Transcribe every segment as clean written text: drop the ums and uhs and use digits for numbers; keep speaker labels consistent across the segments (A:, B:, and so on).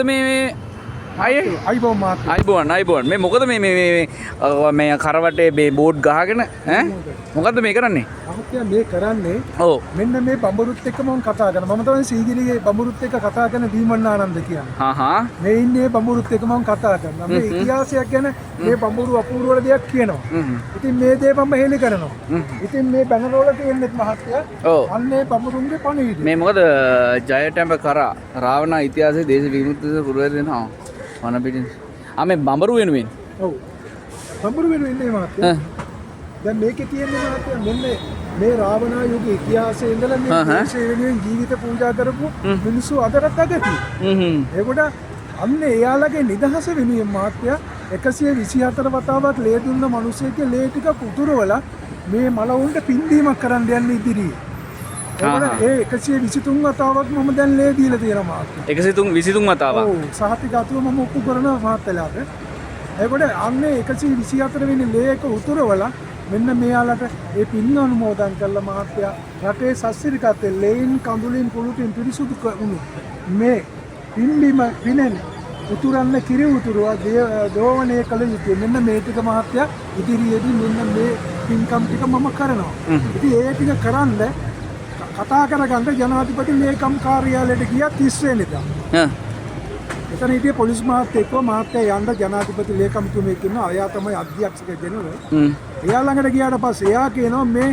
A: මේ මේ අය
B: අයිබෝන් මහත්තයා.
A: අයිබෝන් අයිබෝන්. මේ මොකද මේ මේ මේ මේ කරවටේ මේ බෝඩ් ගහගෙන ඈ මොකද්ද මේ කරන්නේ?
B: මහත්තයා, මේ කරන්නේ
A: ඔව්.
B: මෙන්න මේ බඹරුත් එක්ක මම කතා කරනවා. මම තමයි සීගිරියේ බඹරුත් එක්ක කතා කරන දීමන් ආනන්ද කියන්නේ.
A: හා හා.
B: මේ ඉන්නේ බඹරුත් එක්ක මම කතා කරනවා. මේ ඉතිහාසයක් ගැන මේ බඹරු අපූර්ව දෙයක් කියනවා. ඉතින් මේ දේ මම හෙලි කරනවා. ඉතින් මේ බැනර් වල තියෙන්නේ මහත්තයා, අන්නේ බඹරුන්ගේ පණිවිඩය.
A: මේ මොකද ජයටැඹ කරා රාවණ ඉතිහාසයේ දේශ විමුක්ති පුරවැරි දෙනවා වන පිටින් ආ මේ බඹරු වෙනුවෙන්.
B: ඔව්. බඹරු වෙනුවෙන් ඉන්නේ මහත්තයා. දැන් මේකේ තියෙන්නේ මහත්තයා, මෙන්න මේ රාවණා යුග ඉතිහාසයේ ඉඳලා මේ දේශය වෙනුවෙන් ජීවිත පූජා කරපු මිනිස්සු අදටත් අගති. ඒකට අන්න එයාලගේ නිදහස වෙනුවෙන් මහත්තයා 124 වතාවක් ලේ දුන්න මිනිස්සෙක්ගේ ලේ ටික උතුරවලා මේ මලවුන්ට පින්දීමක් කරන්න යන්නේ ඉදිරියේ. ඒකට ඒ 123 වතාවක් මම දැන් ලේ දීලා තියෙනවා මහත්තයා.
A: 123 23 වතාවක්.
B: ඔව්, සහතිකත්ව මම ඔප්පු කරනවා මහත්තයාට. ඒකට අන්න 124 වෙනි ලේ එක උතුරවලා මෙන්න මෙයාලට ඒ පින් අනුමෝදන් කළා මහත්තයා. රටේ සස්සිරිකත්වයේ ලේයින් කඳුලින් කුළුටින් පිරිසුදු වුණු මේ පින්බිම පිනෙන් උතුරන්න කිරි උතුරුවා දෝවණය කළ යුතුය. මෙන්න මේ ටික මහත්තයා ඉදිරියේදී මෙන්න මේ පින්කම් ටික මම කරනවා. ඉතින් ඒ ටික කරන්න කතා කරගන්න ජනාධිපති ලේකම් කාර්යාලයට ගියා 30 වෙනිදා. එතන හිටිය පොලිස් මහත්තයෙක්ව මහත්තයා යන්න ජනාධිපති ලේකම්තුමෙක් ඉන්නවා. එයා තමයි අධ්‍යක්ෂක ජෙනරල්. එයා ළඟට ගියාට පස්සේ එයා කියනවා මේ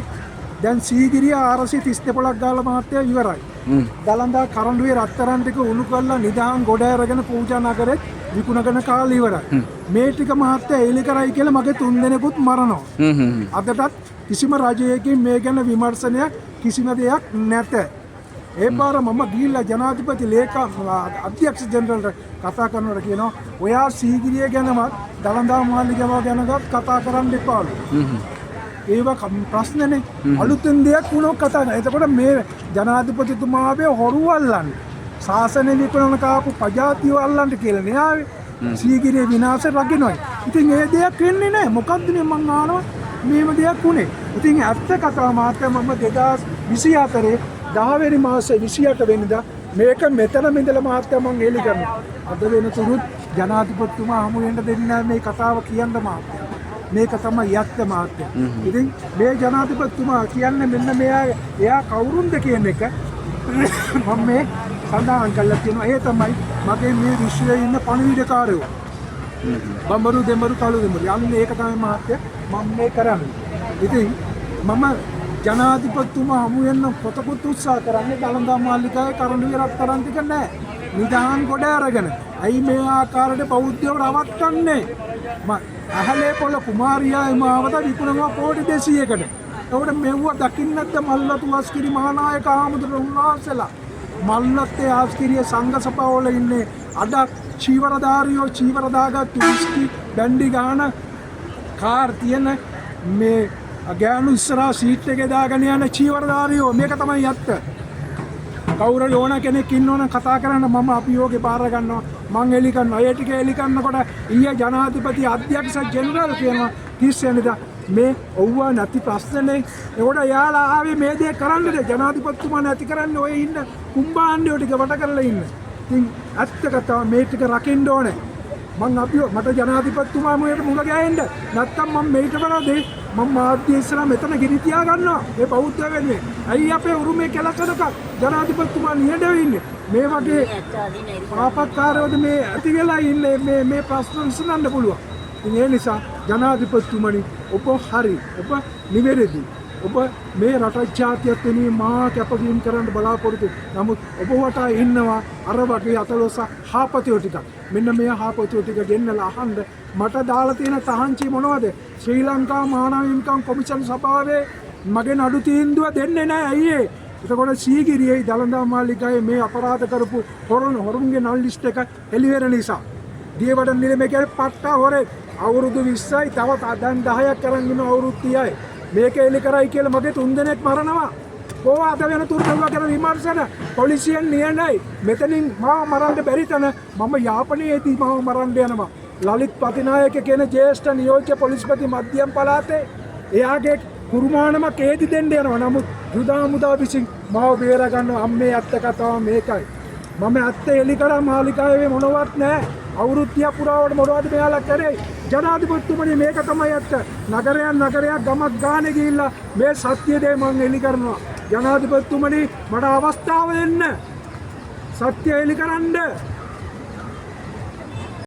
B: දැන් සීගිරිය 432 පොලක් ගාලා මහත්තයා ඉවරයි. දලඳා කරඬුවේ රත්තරන් ටික උණු කරලා නිදහන් ගොඩ අරගෙන පූජා නගරෙත් විකුණගෙන කාලා ඉවරයි. මේ ටික මහත්තයා එලි කරයි කියලා මගේ තුන් දෙනෙකුත් මරනවා.
A: හ්ම් හ්ම්.
B: අදටත් කිසිම රජයකින් මේ ගැන විමර්ශනයක් කිසිම දෙයක් නැත. ඒ පාර මම ගිහිල්ලා ජනාධිපති ලේකම් අධ්‍යක්ෂ ජෙනරල්ට කතා කරනකොට කියනවා ඔයා සීගිරිය ගැනවත් දලඳා මාලිගාව ගැනවත් කතා කරන්න එපාලු. ඒවා ප්‍රශ්නනේ. අලුතෙන් දෙයක් වුණොත් කතා කරන්න. එතකොට මේ ජනාධිපතිතුමාගේ හොරු අල්ලන්න, ශාසනය විකුණන කාපු පජාතියෝ අල්ලන්න කියලා නේ ආවේ. සීගිරිය විනාශ රකින්නයි. ඉතින් ඒ දෙයක් වෙන්නේ නැහැ. මොකද්ද මේ මං අහනවා මේම දෙයක් වුණේ. ඉතින් ඇත්ත කතාව මහත්තයා, මම 2024 10 වෙනි මාසේ 28 වෙනිදා මේක මෙතන ඉඳලා මහත්තයා මං හෙලි කරනවා. අද වෙනතුරුත් ජනාධිපතිතුමා හමු වෙන්න දෙන්නේ නැහැ මේ කතාව කියන්න මහත්තයා. මේක තමයි ඇත්ත මහත්තයා. ඉතින් මේ ජනාධිපතිතුමා කියන්නේ මෙන්න මෙයා එයා කවුරුන්ද කියන එක මම මේ සඳහන් කරලා තියෙනවා. ඒ තමයි මගේ මේ විශ්වයේ ඉන්න පණිවිඩකාරයෝ. බඹරු දෙමරු කළු දෙමරු. යන්නේ ඒක තමයි මහත්තයා මම මේ කරන්නේ. ඉතින් මම ජනාධිපතිතුමා හමු වෙන්න පොතකුත් උත්සාහ කරන්නේ දලඳා මාලිකාවේ කරඬුවේ රත්තරන් ටික නෑ. නිදහන් ගොඩ අරගෙන. ඇයි මේ ආකාරයට බෞද්ධයව රවට්ටන්නේ? ඇහලේ පොළ කුමාරියා එම ආවත විකුණනවා කෝටි 200කට. එතකොට මෙව්ව දකින්න නැද්ද මල්වතු අස්කිරි මහානායක හාමුදුරුවෝ උන්වහන්සේලා? මල්වත්තේ ආස්කිරිය සංඝ සභාවල ඉන්නේ අඩක් චීවරධාරියෝ, චීවර දාගත්තු විස්කි බැන්ඩි ගාන කාර් තියෙන මේ ගෑනු ඉස්සරහා සීට් එකේ දාගෙන යන චීවරධාරියෝ. මේක තමයි ඇත්ත. කවුරු හරි ඕන කෙනෙක් ඉන්නවනම් කතා කරන්න, මම අභියෝගේ බාර ගන්නවා, මං එලි කරනවා. ඒ ටික එලි කරනකොට ඊයේ ජනාධිපති අධ්‍යක්ෂ ජෙනරල් කියනවා 30 වෙනිදා මේ ඔව්වා නැති ප්‍රශ්නනේ. ඒකට යාලා ආවේ මේ දේ කරන්නද? ජනාධිපතිතුමා නැති කරන්න ඔය ඉන්න කුම්බාණ්ඩයෝ ටික වට කරලා ඉන්න. ඉතින් ඇත්ත කතාව මේ ටික රකින්න ඕනේ. මං අපිව මට ජනාධිපතිතුමා මුයට මුණ ගැහෙන්න නැත්තම් මං මේට වඩා දේ මං මාධ්‍ය ඉස්සරහා මෙතන ගිනි තියා ගන්නවා මේ බෞද්ධ වෙනුවෙන්. ඇයි අපේ උරුමේ කෙලසනක ජනාධිපතිතුමා නිහඬව ඉන්නේ? මේ වගේ පාපකාරයෝද මේ ඇති වෙලා ඉන්නේ? මේ මේ ප්‍රශ්න විසඳන්න පුළුවන්. ඉතින් ඒ නිසා ජනාධිපතිතුමනි, ඔබ හරි, ඔබ නිවැරදි. ඔබ මේ රට ජාතියත් වෙනුවෙන් මහා කැපවීම කරන්න බලාපොරොත්තු. නමුත් ඔබ වටා ඉන්නවා අර වගේ අතලොස හාපතියෝ ටිකක්. මෙන්න මේ හාපතියෝ ටික ගෙන්නලා අහන්න මට දාලා තියෙන තහංචි මොනවද? ශ්‍රී ලංකා මානව හිමිකම් කොමිෂන් සභාවේ මගේ නඩු තීන්දුව දෙන්නේ නැහැ. ඇයි ඒ? එතකොට සීගිරියේ දලඳා මාලිගාවේ මේ අපරාධ කරපු හොරුන්ගේ නම් ලිස්ට් එක හෙළි වෙන නිසා. දියවඩන නිලමේ කියන්නේ පට්ටා හොරේ අවුරුදු 20යි, තව දැන් 10ක් අරන් ඉන්න අවුරුදු 30යි. මේක එලි කරයි කියලා මගේ තුන් දෙනෙක් මරනවා. කොහොම අද වෙන තුරු දරුවා ගැන විමර්ශන පොලිසියෙන් නියනයි. මෙතනින් මාව මරන්න බැරි තැන මම යාපනයේදී මාව මරන්න යනවා. ලලිත් පතිනායක කියන ජ්‍යෙෂ්ඨ නියෝජ්‍ය පොලිස්පති මධ්‍යම පළාතේ එයාගේ කුරුමානමක් ඒදි දෙන්න යනවා. නමුත් යුද හමුදා විසින් මාව බේර ගන්නවා. අම්මේ ඇත්ත කතාව මේකයි. මම ඇත්ත එලි කරා මාලිකාවේ මොනවත් නෑ. අවුරුදු 30 පුරාවට මොනවද මෙයාලා කරේ? ජනාධිපතිතුමනි, මේක තමයි ඇත්ත. නගරයක් නගරයක්, ගමක් ගානේ ගිහිල්ලා මේ සත්‍ය දේ මං එලි කරනවා. ජනාධිපතිතුමනි, මට අවස්ථාව දෙන්න. සත්‍ය එලි කරන්න.